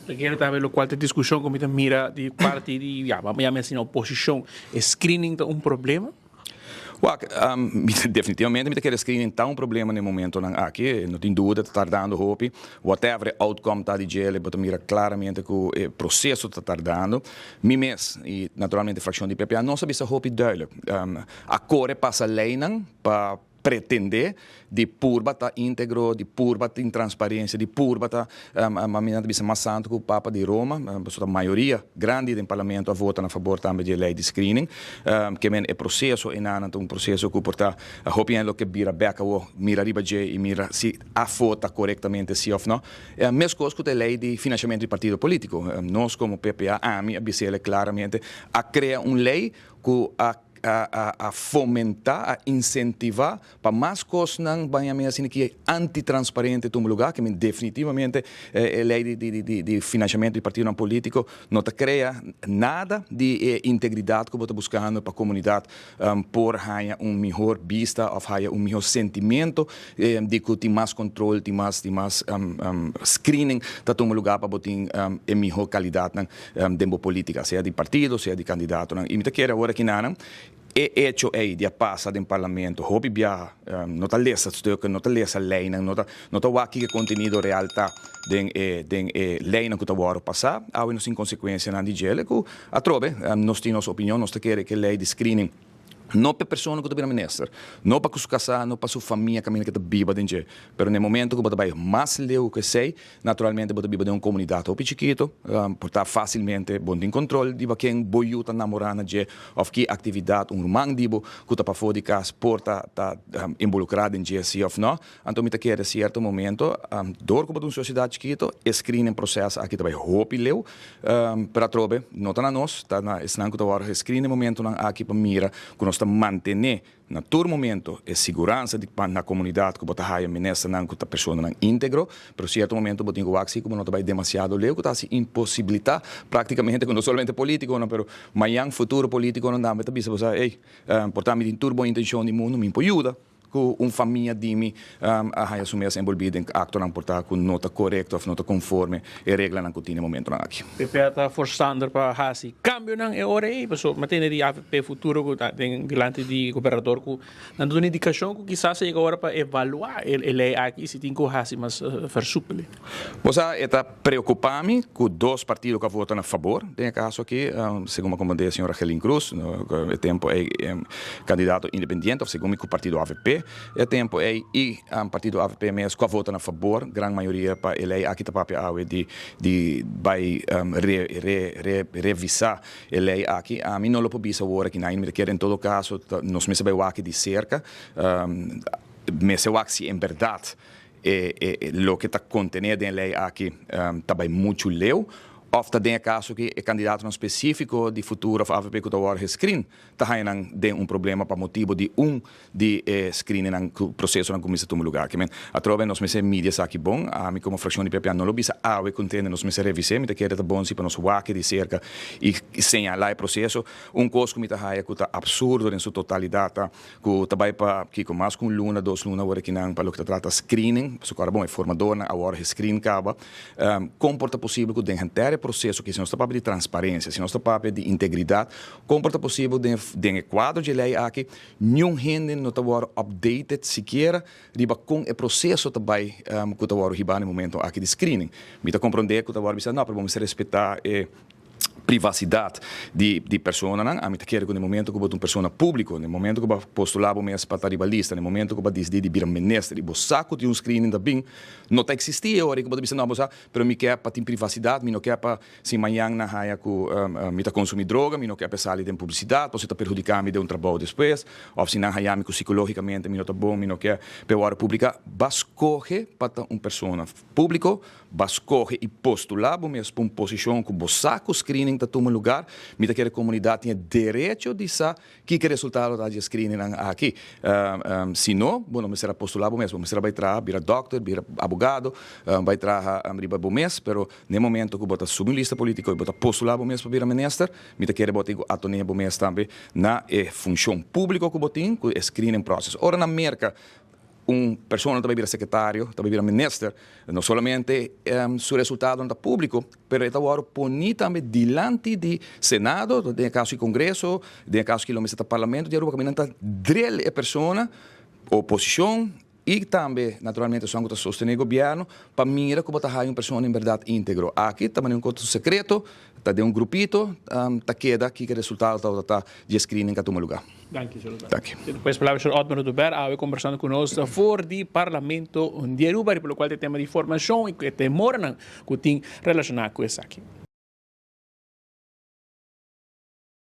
Ta kere tambe locual ta discusion cu mi ta mira di parti di, ya, vamos yama asina oposicion, e screening ta un problema? Wak, definitivamente mi ta kere screening ta un problema na e momentonan aki, no tin duda ta tardando hopi, whatever e outcome ta di djele bo ta mira claramente cu e proceso ta tardando. Mi mes y naturalmente fraccion di PPA nos a bisa hopi duidelijk, a core pasa leynan pa pretende di purba ta integro, di purba tin transparencia, di purba ta, mi nan ta bisa mas santo cu Papa di Roma, pasobra mayoria grandi den Parlamento a vota na fabor tambe di e ley di screening. Ke men e proceso enanan ta un proceso cu por ta hopi hende lo ke bira bek awo, mira riba dje y mira si a vota corectamente si of no. Mescos cu ta e ley di financiamento di partido politico. Nos como PPA, ami a bisele claramente, a crea un ley cu a a fomentá, a insentivá pa mas kosnan baña mi asina ki antitransparente tuma lugá, ke men definitivamente e lei di financiamento di partidonan polítiko no ta krea nada di e integridat ku bo ta buskando pa komunidat por haña un mihor bista òf haya un mihor sentimento di ku tin mas kontrol, tin mas tin mas screening ta tuma lugá pa bo tin e mihor kalidatnan den bo politica, sea di partido, sea di candidatonan. Y mi ta kere awor aki nanan, e hecho ey di a pasa den Parlamento hopi biaha, no ta lesa stukken, no ta lesa leynan, no ta no ta wak kiko e contenido real ta den e den e leynan cu ta worde pasa. Awe nos tin consecuencianan di djele cu atrobe nos tin nos opinion, nos ta kere cu e ley di screening no pa e persona cu ta bira minister, no pa cu su casa, no pa su famia caminda cu ta biba den dje, pero na e momento cu bo ta bay mas leu cu esey, Naturalmente bo ta biba den un komunidat hopi chikitu, por ta fásilmente bo no tin kontrol riba ken bo yu ta namorá na dje òf ki aktividat un ruman di bo ku ta pafó di kas por ta ta inbolukrá den dje si òf nò. Anto mi ta kere sierto momento, dor ku bo ta un sosiedat chikitu, e screening proses aki ta bai hopi leu, pero atrobe no ta na nos, ta na esnan ku ta wòrdu gescreen e momentunan aki pa mira ku nos ta mantené Na tur momento e siguransa di pa na komunidat ku bo ta haya ministernan ku ta personanan íntegro, pero sierto momento bo tin ku wak si ku bo no ta bai demasiado leu ku ta hasi imposibilitá práktikamente ku no solamente polítikonan pero mañan futuro polítikonan tambe ta bisa bo sa ey por ta mi tin tur bon intenshon di mundu mi por yuda ku un famia di mi a haya su mes enbolbí den aktonan por ta ku no ta korekto òf no ta konforme e reglanan ku tin e momentonan aki. PPA ta forstander pa hasi kambionan e ora ei, pasobra mi a tende di avp Futuro ku ta den dilanti di gobernador ku nan ta duna indikashon ku kisas a yega ora pa evaluá e lei aki i si tin ku hasi mas versupele. Bo sa, e ta preokupa mi ku dos partido ku a vota na fabor den e kaso aki, segun mi a komprendé señora Gelin Cruz, e tempu ei kandidato independiente òf segun mi ku partido avp e tempu ei i partido avp mes ku a vota na fabor gran mayoria pa e lei aki ta papia awe di di bai re re re revisá e lei aki. Ami no lo por bisa awor aki nan, mi ta kere en todo kaso nos mester bai wak di serka, mester wak si en bèrdat e e loke ta kontené den e lei aki ta bai muchu leu òf ta den e kaso ki e kandidatonan spesífiko di Futuro òf avp ku ta wòrdu geskrin ta haña nan den un problema pa motibu di un di e screeningnan cu procesonan cu mester tuma lugar aki. Men, atrobe nos mester midi esaki bon. Ami como fraccion di PPA no lo bisa awe cu ntende nos mester revis'é. Mi ta kere ta bon si pa nos wak di cerca y señala e proceso. Un cos cu mi ta haya cu ta absurdo den su totalidad ta cu ta bay pa kico mas cu un luna, dos luna awor akinan pa loke ta trata screening. Pasobra cu ora bon e formadornan a worde gescreen caba. Con por ta posibel cu den henter e proceso aki si nos ta papia di transparencia, si nos ta papia di integridad, con por ta posibel den den e cuadro dje ley aki Niun hende no ta wòrdu updated sikiera riba kon e proseso ta bai ku ta wòrdu hibá na e momento aki di screening. Mi ta komprondé ku ta wòrdu bisa, no, pero bo mester respetá e privasidat di di personanan. Ami ta kere ku na e momento ku bo ta un persona públiko, na e momento ku bo a postulá bo mes pa ta riba lista, na e momento ku bo a disidí di bira minister i bo sa ku tin un screening ta bin, no ta eksistí e ora ei ku bo ta bisa, no, bo sa, pero mi ke pa tin privasidat, mi no ke pa Si mañan nan haña ku mi ta konsumí droga, mi no ke a sali den publisidat pasobra ta perhudiká mi den un trabou despues. Òf si nan haña mi ku sikológikamente mi no ta bon, mi no ke p'e wòrdu publiká. Ba skohe pa ta un persona públiko, ba skohe i postulá bo mes pa un posishon ku bo sa ku screening ta tuma lugar. Mi ta kere komunidat tin e derecho di sa Kiko e resultado ta di e screeningnan aki? Si no, bo no mester a postula bo mes, bo mester a bai traha, bira dokter, bira abogado, bai traha riba bo mes, pero n'e momento ku bo ta subi un lista politico i bo ta postula bo mes pa bira minister, mi ta kere bo tin ku aton'é bo mes tambe na e funcion publico ku bo tin ku e screening process. Ora na Merca. Un persona ta bira secretario, ta bira minister, no solamente su resultado ta publico, pero e ta wordo poni tambe dilanti di Senado, den caso di Congreso, den caso cu lo ta Parlamento di Aruba, caminda ta drill e persona, oposicion y tambe, naturalmente, esun cu ta sostene gobierno, pa mira con ta un persona en berdad integro. Aki tambe un conto secreto, ta di un grupito, ta keda cu e resultado ta di screening cu a tuma lugar. Dank je, Dank je. Despues palabra señor Otmar Oduber, awe combersando cu nos for di Parlamento di Aruba, pa loke ta tema di formacion y cu temor cu tin relaciona cu esaki.